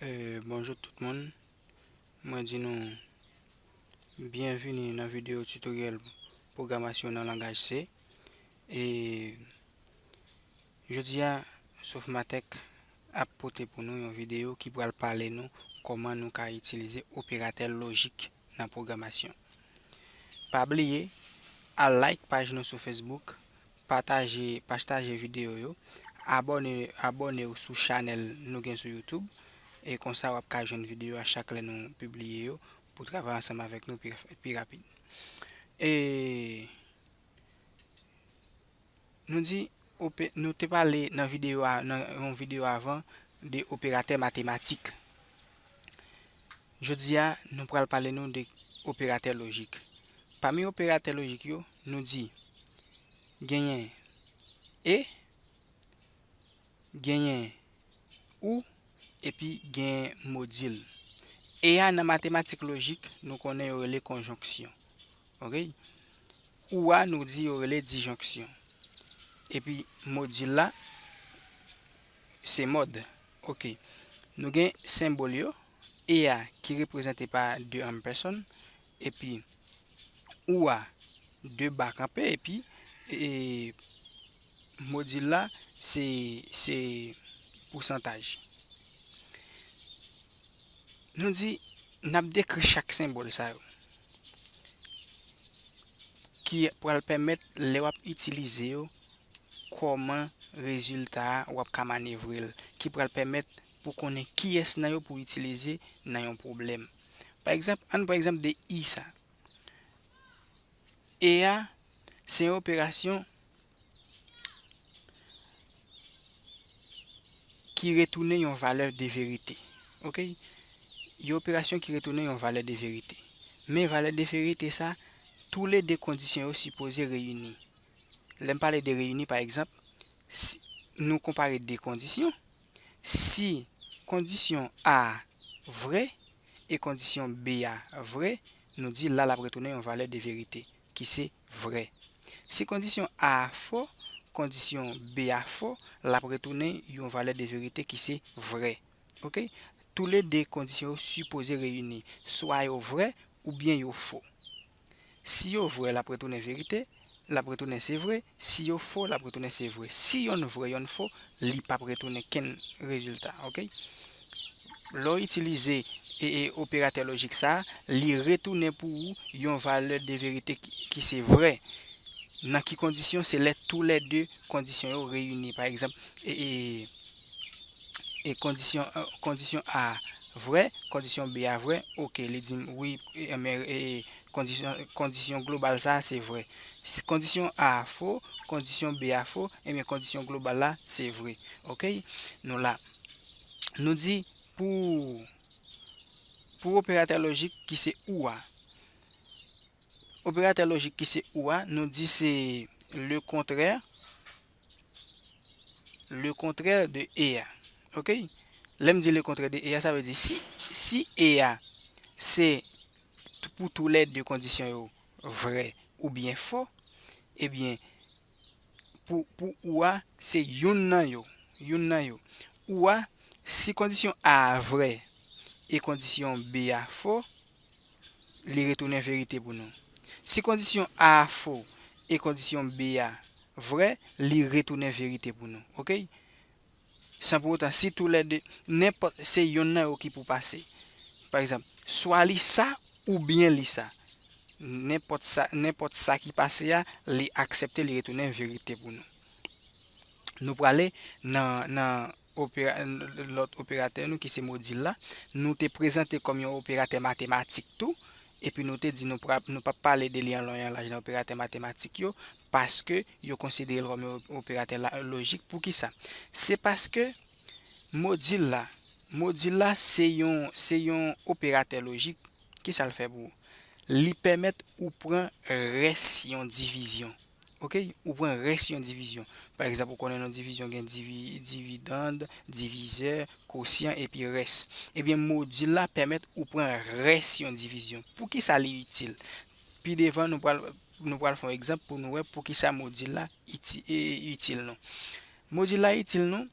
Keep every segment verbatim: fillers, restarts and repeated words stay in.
Euh, bonjou tout moun. Mwen di nou byenvini nan videyo tutoriel pwogramasyon nan langaj C. E jodi a, Sofmatech ap pote pou nou yon videyo ki pral pale nou kòman nou ka itilize operatè lojik nan pwogramasyon. Pa bliye, al like paj nou sou Facebook, pataje, pataje videyo yo, abòne, abòne w sou chanèl nou gen sou YouTube, e konsa w ap ka jwenn videyo a chak lè nou pibliye yo pou travay ansanm avèk nou pi, pi rapid. E nou di, ope-, nou te pale nan videyo a, nan yon videyo avan de operatè matematik. Jodi a, nou pral pale nou de operatè lojik. Pami operatè lojik yo, nou di genyen e, genyen ou, epi genyen modil. E a nan matematik lojik, nou konnen yo rele konjonksyon. Ok? Ou a, nou di yo rele dijonksyon. Epi modil la, se mòd. Ok. Nou gen senbòl yo, e a ki reprezante pa de ampersand, epi ou a, de ba kanpe, epi e, modil la, se, se pousantaj. Nou di, n ap dekri chak senbòl sa yo, ki pral pèmèt lè w ap itilize yo, kòman rezilta a w ap ka manevre l, ki pral pèmèt pou konnen kiyès nan yo pou itilize nan yon pwoblèm. Pa egzanp, ann pran egzanp de i sa. E a, se yon operasyon ki retounen yon valè de verite. Ok? Yon operasyon ki retounen yon valè de verite. Men valè de verite sa, toulede kondisyon yo sipoze reyini. Lè m pale de reyini, pa egzanp, si nou konpare de kondisyon, si kondisyon A vrè e kondisyon B a vrè, nou di la l ap retounen yon valè de verite ki se vrè. Si kondisyon A a fo, kondisyon B a fo, l ap retounen yon valè de verite ki se vrè. Ok? Toulede kondisyon yo sipoze reyini, swa yo vrè oubyen yo fo. Si yo vrè, l ap retounen verite, l ap retounen se vre. Si yo fo, l ap retounen se vre. Si yonn vrè, yonn fo, li p ap retounen kenn rezilta. Ok? Lè w itilize e, e, operatè lojik sa a, li retounen pou ou yon valè de verite ki, ki se vrè. Nan ki kondisyon? Se lè toulede kondisyon yo reyini. Pa egzanp, e, e, e kondisyon, e, kondisyon A vrè, kondisyon B a vrè, ok, li di m wi, e, men, e, kondisyon, kondisyon global sa a se vrè. Si kondisyon A a fo, kondisyon B a fo, ebyen kondisyon global la se vre. Ok? Nou la. Nou di pou, pou operatè lojik ki se ou a. Operatè lojik ki se ou a, nou di se le contraire, le contraire de e a. Ok? Lè m di le contraire de e a, sa vle di si, si e a se t-, pou toulede kondisyon yo vrè oubyen fo, ebyen, pou, pou ou a, se youn nan yo. Youn nan yo. Ou a, si kondisyon A a vrè e kondisyon B a fo, li retounen verite pou nou. Si kondisyon A a fo e kondisyon B a vrè, li retounen verite pou nou. Ok? San pou otan, si toulede, nenpòt, se yonn nan yo ki pou pase. Pa egzanp, swa li sa oubyen li sa. Nenpòt sa, nenpòt sa ki pase a, li aksepte, li retounen verite pou nou. Nou prale nan, nan opera-, lòt operatè nou ki se modil la. Nou te prezante kòm yon operatè matematik tou. Epi nou te di nou pra-, nou p ap pale de li an lon e an laj nan operatè matematik yo, paske yo konsidere l kòm yon operatè la, lojik. Poukisa? Se paske modil la, modil la se yon, se yon operatè lojik. Kisa l fè pou ou? Li pèmèt ou pran rès yon divizyon. Ok? Ou pran rès yon divizyon. Pa egzanp, ou konnen nan divizyon gen divi-, dividann, divizè, kosyan epi rès. Ebyen, modil la pèmèt ou pran rès yon divizyon. Poukisa li itil? Pi devan, nou pral, nou pral fè yon egzanp pou nou wè poukisa modil la iti-, e, itil nou. Modil la itil nou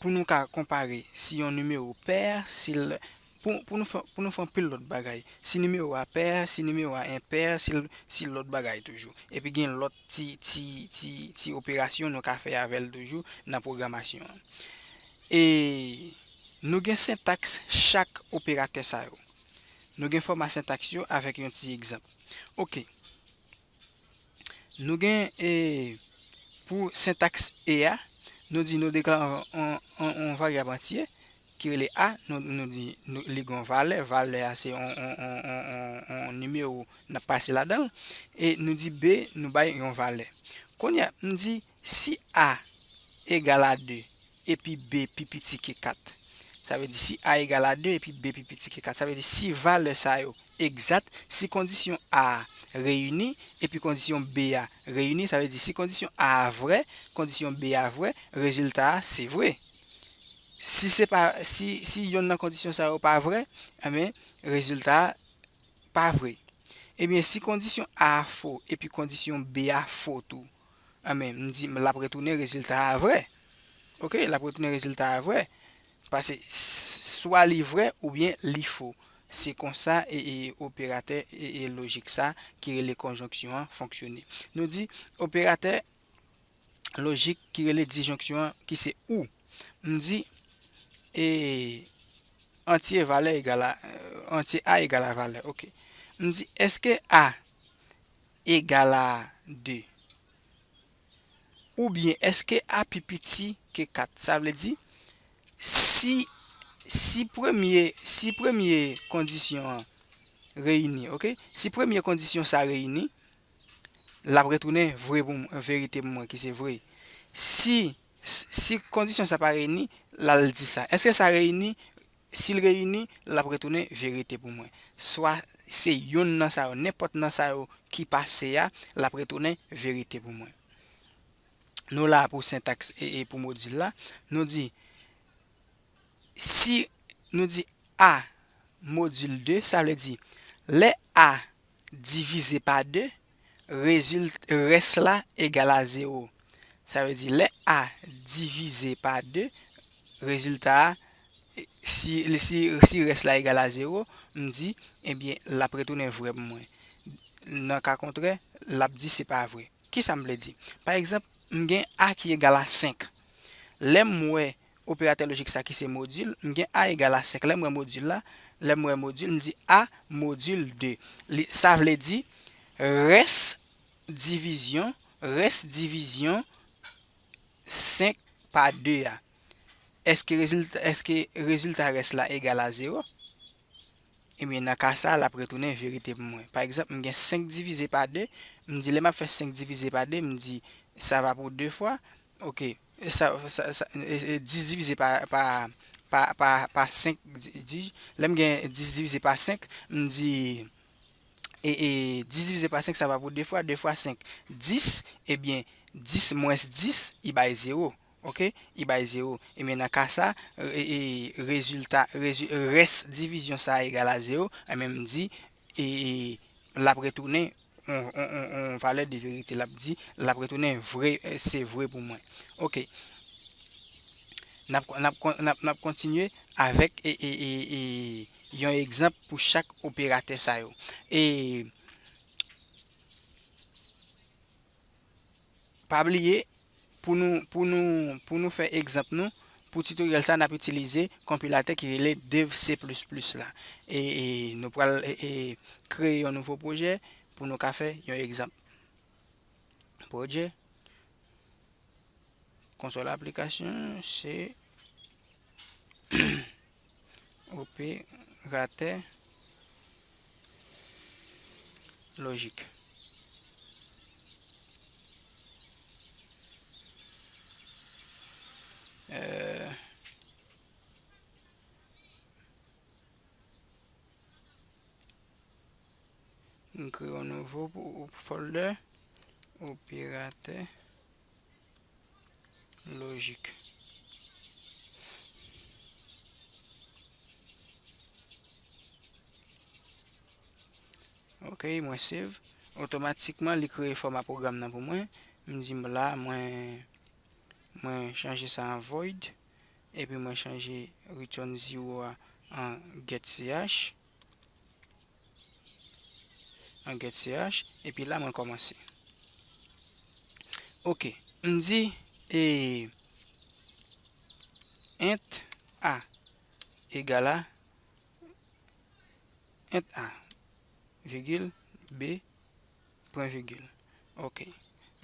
pou nou ka konpare si yon nimewo pè, si l, pou, pou nou fè, pou nou fè anpil lòt bagay. Si nimewo a pè, si nimewo a enpè, si l, si lòt bagay toujou. Epi gen lòt ti, ti, ti, ti operasyon nou ka fè avè l toujou nan pwogramasyon an. E nou gen sentaks chak operatè sa yo. Nou gen fòma sentaks yo avèk yon ti egzanp. Oke. Nou gen, e, pou sentaks E a, nou di nou deklare yon, yon, yon varyab antye ki rele A, nou, nou di nou, li gen yon valè, valè a se yon, yon, yon, yon, yon, yon nimewo n ap pase ladan l, e nou di B, nou bay yon valè. Kounye a, m di si A egal a de, epi B pi piti ke kat. Sa vle di si A egal a de epi B pi piti ke kat. Sa vle di si valè sa yo egzat, si kondisyon A a reyini epi kondisyon B a reyini, sa vle di si kondisyon A a vrè, kondisyon B a vrè, rezilta a se vre. Si se pa, si, si yonn nan kondisyon sa yo pa vrè, enben, rezilta a pa vre. Ebyen, si kondisyon A a fo epi kondisyon B a fo tou, enben, m di, l ap retounen rezilta a vrè. Oke, l ap retounen rezilta a vrè. Paske s-, swa li vrè oubyen li fo. Se konsa e, e operatè e, e lojik sa ki rele konjonksyon an fonksyone. Nou di operatè lojik ki rele disjonksyon an ki se ou. M di, e, antye valè egal a, antye A egal a valè. Oke. M di, èske A egal a de? Oubyen èske A pi piti ke kat? Sa vle di, si, si premye, si premye kondisyon an reyini, oke? Si premye kondisyon sa reyini, l ap retounen vre pou m-, verite pou mwen, ki se vre. Si, si kondisyon sa pa reyini, l al di sa. Èske sa reyini? Si l reyini, l ap retounen verite pou mwen. Swa se yonn nan sa yo, nenpòt nan sa yo ki pase a, l ap retounen verite pou mwen. Nou la pou sentaks e, e pou modil la. Nou di, si nou di A modil de, sa vle di, lè A divize pa de, rezilt-, rès la egal a zewo. Sa vle di, lè A divize pa de, rezilta a, si, si, si rès la egal a zewo, m di, ebyen, l ap retounen vrè pou mwen. Nan ka kontrè, l ap di se pa vre. Kisa m vle di? Pa egzanp, m gen A ki egal a senk. Lè m wè operatè lojik sa ki se modil, m gen A egal a senk. Lè m wè modil la, lè m wè modil, m di A modil de. Li, sa vle di, rès divizyon, rès divizyon senk pa de a. Èske rezilta, èske rezilta rès la egal a zewo? Ebyen, nan ka sa a, l ap retounen verite pou mwen. Pa egzanp, m gen senk divize pa de, m di lè m ap fè senk divize pa de, m di sa va pou de fwa. Oke, sa, sa, sa, e, e, dis divize pa, pa, pa, pa, pa senk, di, di, lè m gen dis divize pa senk, m di, e, e, dis divize pa senk, sa va pou de fwa, de fwa senk, dis, ebyen, dis mwens dis, i bay zewo. Oke? I bay zewo. Ebyen, nan ka sa, e, e, rezilta, rezi-, rès divizyon sa a egal a zewo, enben, m di, e, e, l ap retounen yon, yon, yon, yon valè de verite. L ap di, l ap retounen vre, e, se vre pou mwen. Oke. N ap, n ap kon-, n ap, n ap kontinye avèk, e, e, e, e, yon egzanp pou chak operatè sa yo. E, Pa bliye, pou nou, pou nou, pou nou fè egzanp nou, pou titoryèl sa, n ap itilize konpilatè ki rele Dev C plus plus la. E, e nou pral, e, e, kreye yon nouvo pwojè pou nou ka fè yon egzanp. Pwojè, konsòl aplikasyon, se operatè lojik. Euh, M kreye yon nouvo pou, folder, operatè lojik. Ok, mwen save. Otomatikman, li kreye fòma pwogram nan pou mwen. M di m la, mwen, mwen chanje sa an void. epi mwen chanje return zero a an get ch, an get ch, epi la mwen kòmanse. Ok, m di, e, int a egal a, int a, vigil, b, pwen vigil. Ok,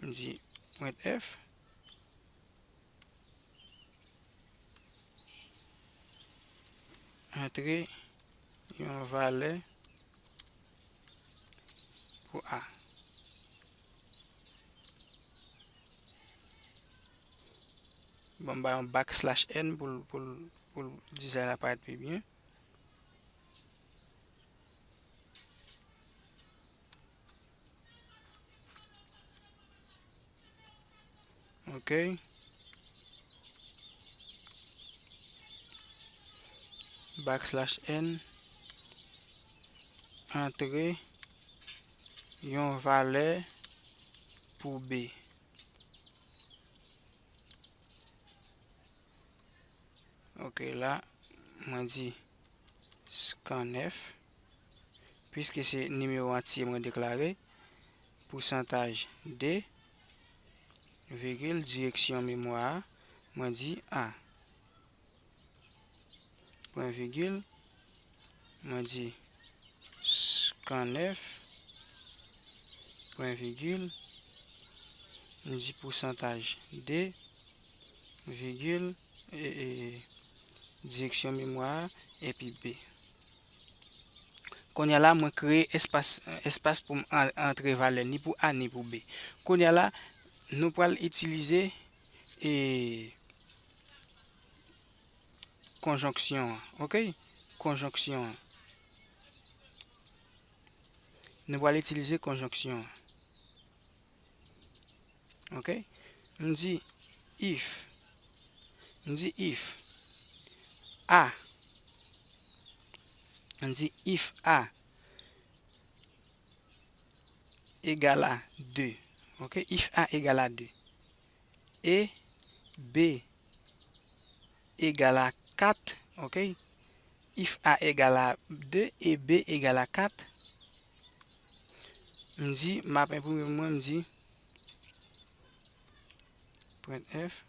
m di printf, antre yon valè pou a. Bon, m ba yon backslash n pou l, pou l, pou l dizay la parèt pi byen. Ok. Backslash n, antre yon valè pou b. Ok, la, mwen di scanf, piske se nimewo antye mwen deklare, pousantaj d, vigil, direksyon memwa a, mwen di a. Pwen vigil, mwen di scanf, pwen vigil, m di pousantaj d, vigil, e, e, direksyon memwa a, epi b. Kounye a la, mwen kreye espas, espas pou m an-, antre valè ni pou a ni pou b. Kounye a la, nou pral itilize, e, konjonksyon an, ok? Konjonksyon an. Nou pral itilize konjonksyon an. Ok? M di if. M di if a. M di if a egal a de. Ok? If a egal a de. E b egal a kat. Ok? If a egal a de e b egal a kat. M di, m ap enprime pou mwen, m di, printf,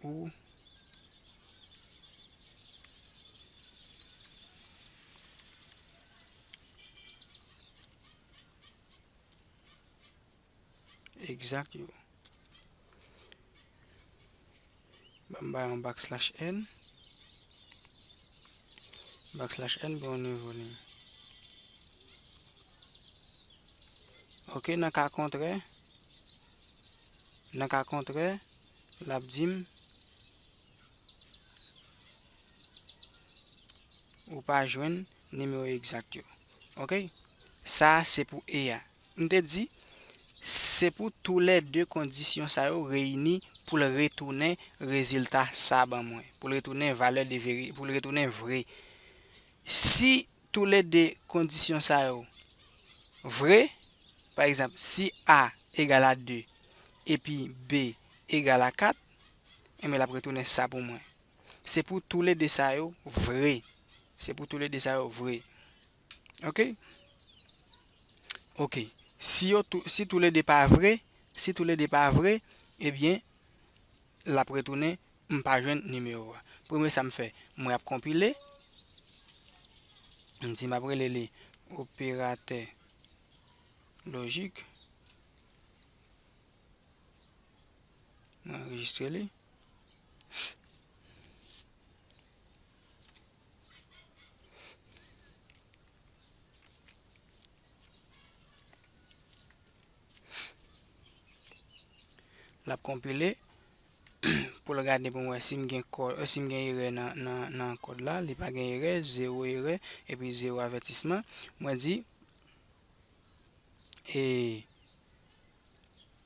ou egzak yo. Ban m bay yon backslash n. Backslash n pou yon nouvo liy. Ok, nan ka kontrè, nan ka kontrè, l ap di m ou pa jwenn nimewo egzak yo. Ok? Sa a se pou e a. M te di, se pou toulède kondisyon sa yo reyini pou l retounen rezilta sa ban mwen, pou l retounen valè de veri-, pou l retounen vre. Si toulède kondisyon sa yo vre, pa egzanp, si a egal a de epi b egal a kat, enben, l ap retounen sa pou mwen. Se pou toulède sa yo vre. Se pou toulède sa yo vre. Ok? Ok. Si yo tou, si toulède pa vre, si toulède pa vre, ebyen, l ap retounen, m pa jwenn nimewo a. Premye sa m fè, mwen ap konpile. M di m ap rele li operatè lojik. Mwen anrejistre li. L ap konpile pou l gade pou m wè si m gen kò-, si m gen erè nan, nan, nan kòd la. Li pa gen erè, zewo erè, epi zewo avètisman. Mwen di, e,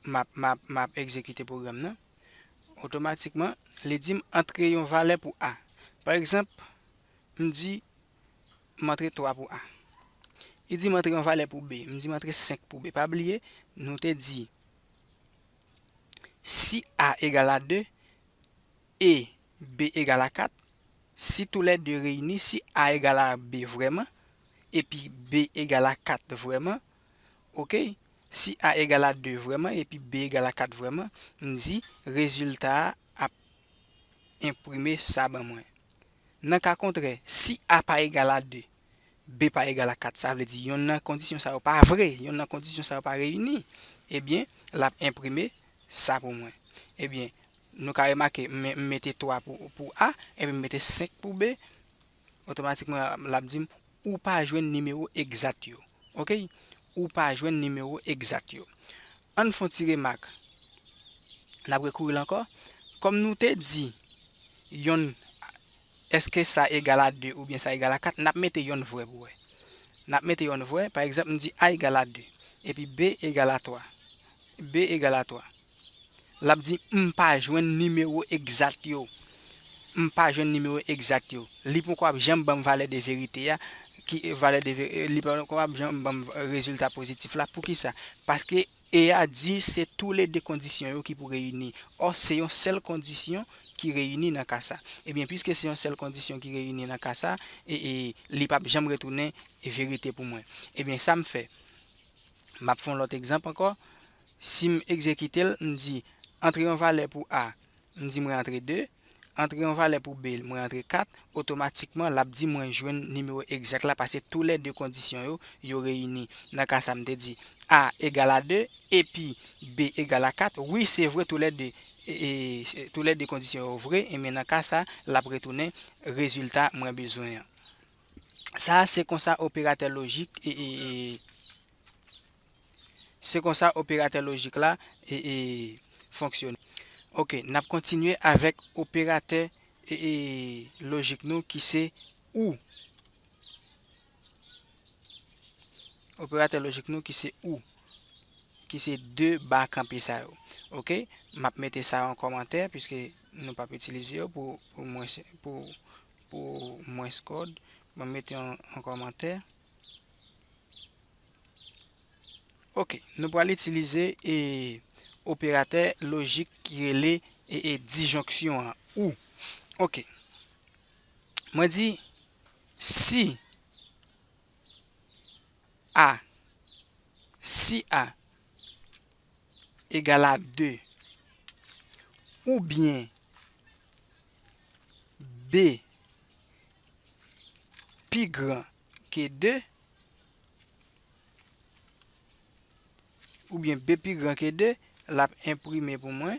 m ap, m ap, m ap egzekite pwogram nan. Otomatikman, li di m antre yon valè pou a. Pa egzanp, m di m antre twa pou A. Li di m antre yon valè pou B. M di m antre senk pou B. Pa bliye, nou te di si A egal a de e B egal a kat, si toulède reyini, si A egal a B vrèman, epi B egal a kat vrèman, oke, si A egal a de vrèman, epi B egal a kat vrèman, m di rezilta a ap enprime sa ban mwen. Nan ka kontrè, si A pa egal a de, B pa egal a kat, sa vle di yonn nan kondisyon sa yo pa vre, yonn nan kondisyon sa yo pa reyini, ebyen, l ap enprime sa pou mwen. Ebyen, nou ka remake, m, m mete twa pou, pou A, epi m mete senk pou B, otomatikman, l ap di m, ou pa jwenn nimewo egzat yo. Oke? Ou pa jwenn nimewo egzat yo. Ann fè yon ti remak. N ap rekouri l ankò. Kòm nou te di, yonn, èske sa egal a de oubyen sa egal a kat, n ap mete yonn vre pou wè. N ap mete yonn vre, pa egzanp, m di A egal a de, epi B egal a twa. B egal a twa. L ap di, m pa jwenn nimewo egzat yo. M pa jwenn nimewo egzat yo. Li poko ap janm ban m valè de verite a, ki, valè de ve-, li poko ap janm ban m rezilta pozitif la. Poukisa? Paske E a di se toulède kondisyon yo ki pou reyini. Ò, se yon sèl kondisyon ki reyini nan ka sa. Ebyen, piske se yon sèl kondisyon ki reyini nan ka sa, e, e li p ap janm retounen verite pou mwen. Ebyen, sa m fè, m ap fè yon lòt egzanp ankò. Si m egzekite l, m di, antre yon valè pou A, m di mwen antre de, antre yon valè pou B, mwen antre kat, otomatikman, l ap di mwen jwenn nimewo egzak la, paske toulède kondisyon yo, yo reyini. Nan ka sa, m te di A egal a de, epi B egal a kat. Wi, se vre, toulède, e, e, toulède kondisyon yo vre, e men nan ka sa, l ap retounen rezilta mwen bezwen an. Sa, se konsa operatè lojik e, e, e, se konsa operatè lojik la e, e, fonksyone. Oke, n ap kontinye avèk operatè e, e, lojik nou ki se ou. Operatè lojik nou ki se ou. Ki se de ba kanpe sa yo. Oke, m ap mete sa yo an kòmantè, piske nou p ap itilize yo pou, pou mwens, pou, pou mwens kòd. Mwen mete yon, yon kòmantè. Oke, nou pral itilize, e, operatè lojik ki rele, e, e, dijonksyon an, ou. Oke. Mwen di, si A, si A egal a de, oubyen B pi gran ke de, oubyen B pi gran ke de, l ap enprime pou mwen.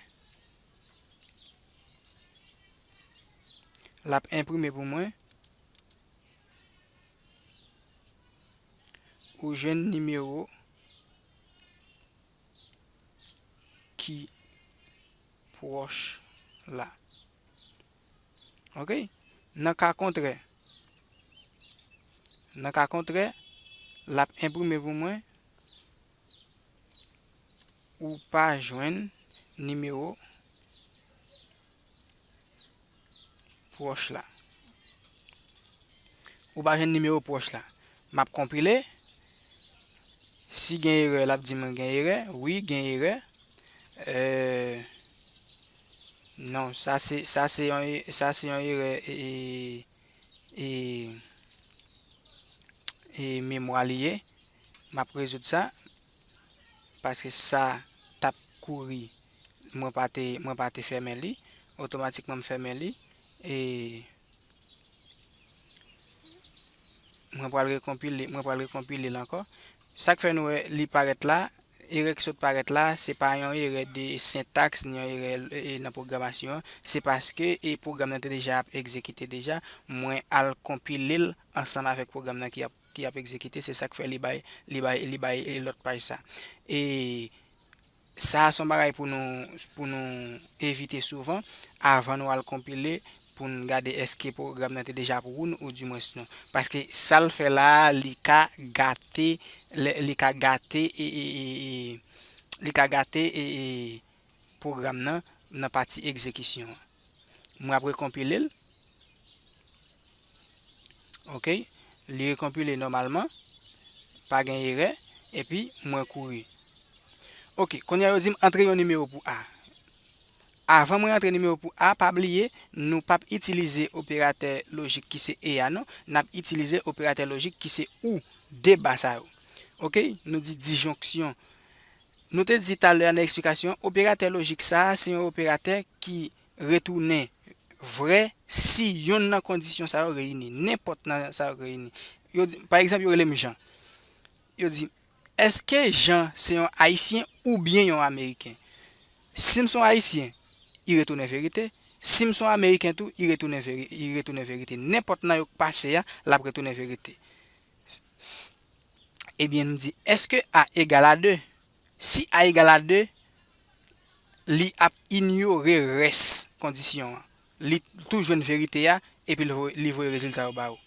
L ap enprime pou mwen. Ou jwenn nimewo ki pwòch la. Oke? Nan ka kontrè, nan ka kontrè, l ap enprime pou mwen, ou pa jwenn nimewo pwòch la. Ou pa jwenn nimewo pwòch la. M ap konpile. Si gen erè, l ap di mwen gen erè. Wi, gen erè. Euh, non, sa se, sa se yon e-, sa se yon erè e, e, e memwa li ye. M ap rezoud sa. Paske sa t ap kouri, mwen pa te, mwen pa te fèmen li. Otomatikman, m fèmen li. E mwen pral rekonpile, mwen pral rekonpile l ankò. Sa k fè nou wè li parèt la, erè ki sot parèt la, se pa yon erè de sentaks, ni yon erè, e, nan pwogramasyon an. Se paske, e, pwogram nan te deja ap egzekite deja, mwen al konpile l ansanm avèk pwogram nan ki ap, ki ap egzekite. Se sa k fè li bay, li bay, li bay, e, lòt paj sa. E sa a se yon bagay pou nou, pou nou evite souvan, avan nou al konpile, pou n gade èske pwogram nan te deja ap run ou dimwens non. Paske sa l fè la a, li ka gate, li, li ka gate, e, e, e, e, li ka gate, e, e, pwogram nan, nan pati egzekisyon an. Mwen ap rekonpile l. Oke. Li rekonpile nòmalman, pa gen erè, epi mwen kouri. Ok, kounye a yo di m antre yon nimewo pou A. Avan mwen antre nimewo pou A, pa bliye, nou p ap itilize operatè lojik ki se e a non, n ap itilize operatè lojik ki se ou, de ba sa yo. Ok, nou di dijonksyon. Nou te di talè a nan eksplikasyon, operatè lojik sa a se yon operatè ki retounen vrè si yonn nan kondisyon sa yo reyini, nenpòt nan sa yo reyini. Yo di, pa egzanp, yo rele m Jan. Yo di, èske Jan se yon Ayisyen oubyen yon Ameriken? Si m se yon Ayisyen, li retounen verite. Si m se yon Ameriken tou, li retounen veri-, li retounen verite. Nenpòt nan yo k pase a, l ap retounen verite. Ebyen, m di, èske A egal a de? Si A egal a de, li ap inyore rès kondisyon an. Li tou jwenn verite a, epi li voye, li voye rezilta yo ba ou.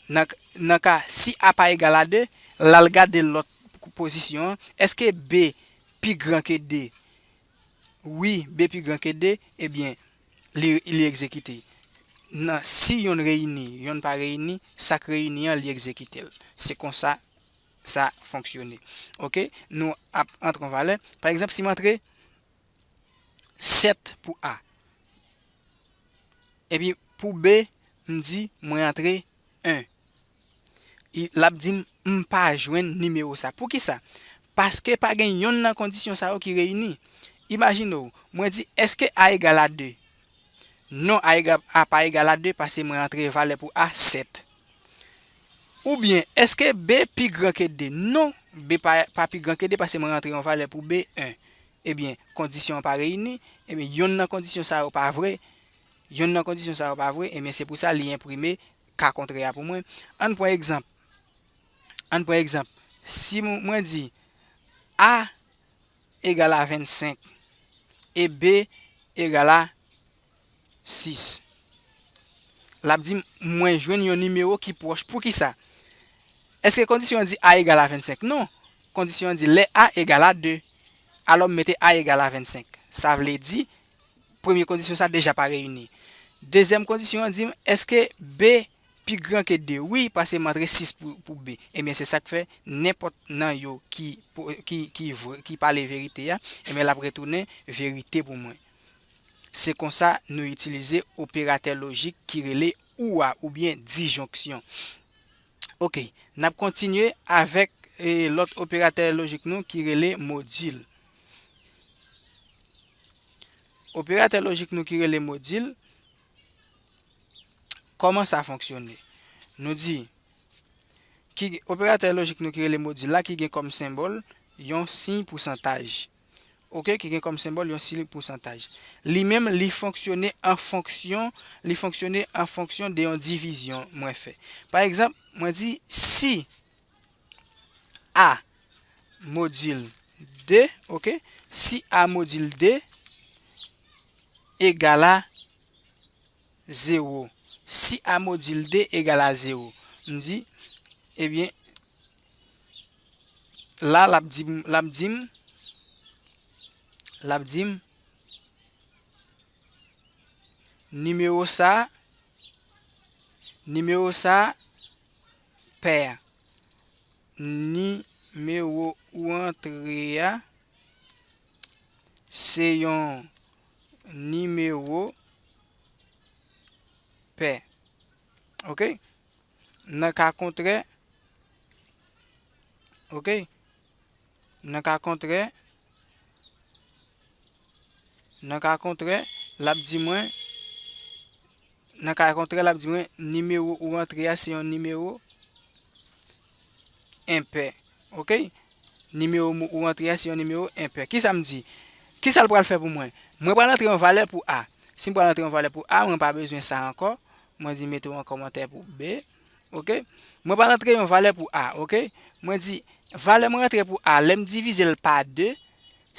Nan, nan ka, si A pa egal a de, l al gade lòt pozisyon an, èske B pi gran ke de? Wi, B pi gran ke de, ebyen, li, li egzekite. Nan, si yonn reyini, yonn pa reyini, sa k reyini an, li egzekite l. Se konsa sa fonksyone. Ok? Nou ap antre yon valè. Pa egzanp, si m antre sèt pou A. Epi pou B, m di mwen antre en. I, l ap di m, m pa jwenn nimewo sa. Poukisa? Paske pa gen yonn nan kondisyon sa yo ki reyini. Imajine w, mwen di, èske A egal a de? Non, A egal, A pa egal a de, paske mwen antre valè pou A sèt. Oubyen, èske B pi gran ke de? Non, B pa, pa pi gran ke de, paske mwen antre yon valè pou B en. Ebyen, kondisyon an pa reyini, ebyen, yonn nan kondisyon sa yo pa vre, yonn nan kondisyon sa yo pa vre, ebyen, se pou sa li enprime ka kontrè a pou mwen. Ann pran egzanp. Ann pran egzanp. Si m-, mwen di A egal a vennsenk e B egal a sis, l ap di m, mwen jwenn yon nimewo ki pwòch. Poukisa? Èske kondisyon an di A egal a vennsenk? Non. Kondisyon an di lè A egal a de. Alò, m mete A egal a vennsenk. Sa vle di, premye kondisyon sa deja pa reyini. Dezyèm kondisyon an di m, èske B pi gran ke de? Wi, paske m antre sis pou, pou B. Ebyen, se sa k fè nenpòt nan yo ki, ki, ki, vre, ki pale verite a, ebyen, l ap retounen verite pou mwen. Se konsa nou itilize operatè lojik ki rele ou a oubyen dijonksyon. Ok, n ap kontinye avèk, e, lòt operatè lojik nou ki rele modil. Operatè lojik nou ki rele modil, kòman sa fonksyone? Nou di, ki, operatè lojik nou ki rele modil la ki gen kòm senbòl yon siy pousantaj. Ok, ki gen kòm senbòl yon siy pousantaj. Li menm, li fonksyone an fonksyon, li fonksyone an fonksyon de yon divizyon mwen fè. Pa egzanp, mwen di si A modil de, ok, si A modil de egal a zewo, si A modil de egal a zewo, m di, ebyen, la, l ap di m, l ap di m, l ap di m, nimewo sa, nimewo sa pè. Nimewo ou antre a, se yon nimewo pè. Ok? Nan ka kontrè, ok? Nan ka kontrè, nan ka kontrè, l ap di mwen, nan ka kontrè, l ap di mwen, nimewo ou antre a, se yon nimewo enpè. Ok? Nimewo ou antre a, se yon nimewo enpè. Kisa m di? Kisa l pral fè pou mwen? Mwen pral antre yon valè pou A. Si m pral antre yon valè pou A, mwen pa bezwen sa ankò. Mwen di mete yon kòmantè pou B. Ok? Mwen pral antre yon valè pou A. Ok? Mwen di, valè mwen antre pou A, lè m divize l pa de,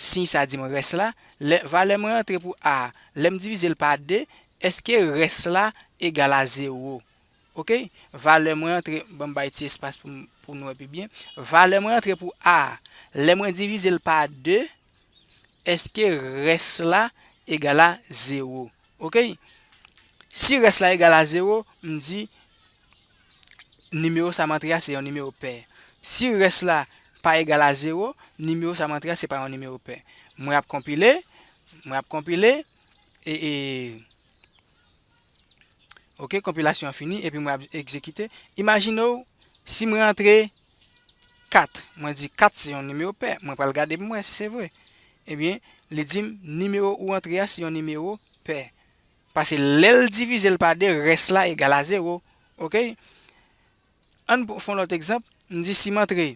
siy sa di mwen rès la, lè, valè mwen antre pou A, lè m divize l pa de, èske rès la egal a zewo? Ok? Valè mwen antre, ban m bay ti espas pou m, pou nou wè pi byen. Valè mwen antre pou A, lè mwen divize l pa de, èske rès la egal a zewo? Ok? Si rès la egal a zewo, m di, nimewo sa m antre a se yon nimewo pè. Si rès la pa egal a zewo, nimewo sa m antre a se pa yon nimewo pè. Mwen ap konpile, mwen ap konpile, e, e, ok, konpilasyon an fini, epi mwen ap egzekite. Imajine w, si mwen antre kat, mwen di kat se yon nimewo pè, mwen pral gade pou m wè si se vre. Ebyen, li di m, nimewo ou antre a se yon nimewo pè. Paske lè l divize l pa de, rès la egal a zewo. Ok? Ann pr- fè yon lòt egzanp. M di si m antre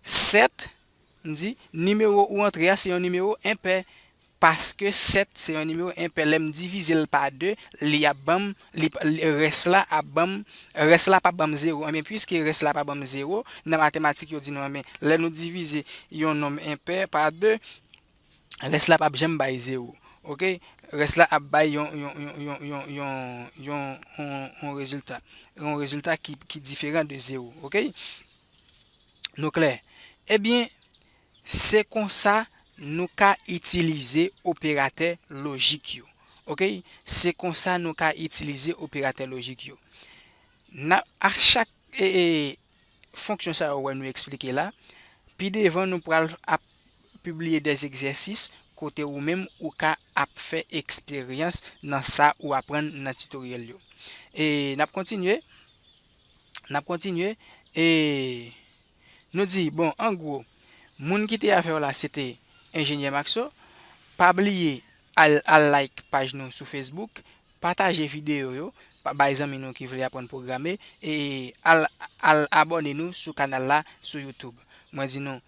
sèt, m di nimewo ou antre a se yon nimewo enpè. Paske sèt se yon nimewo enpè. Lè m divize l pa de, li ap ban m, li, li- rès la ap ban m, rès la p ap ban m zewo. Enben, piske rès la pa ban m zewo, nan matematik yo di nou, enben, lè nou divize yon nonb enpè pa de, rès la p ap janm bay zewo. Ok? Rès la ap bay yon, yon, yon, yon, yon, yon, yon, yon, yon rezilta. Yon rezilta ki, ki diferan de zewo. Ok? Nou klè? Ebyen, se konsa nou ka itilize operatè lojik yo. Ok? Se konsa nou ka itilize operatè lojik yo. N a, a chak e, e, fonksyon sa yo wè nou eksplike la, pi devan nou pral ap pibliye de egzèsis kote ou menm ou ka ap fè eksperyans nan sa ou aprann nan titoryèl yo. E n ap kontinye, n ap kontinye, e nou di, bon, an gwo, moun ki te avè w la, se te Enjenyè Maxo. Pa bliye al, al like paj nou sou Facebook, pataje videyo yo, pa- bay zanmi nou ki vle aprann pwograme, e al, al abòne nou sou kanal la sou YouTube. Mwen di nou,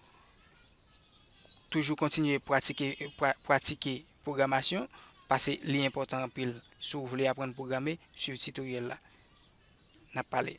toujou kontinye pratike, pra- pratike pwogramasyon, paske li enpòtan anpil. Si w vle aprann pwograme, swiv titoryèl la. N ap pale.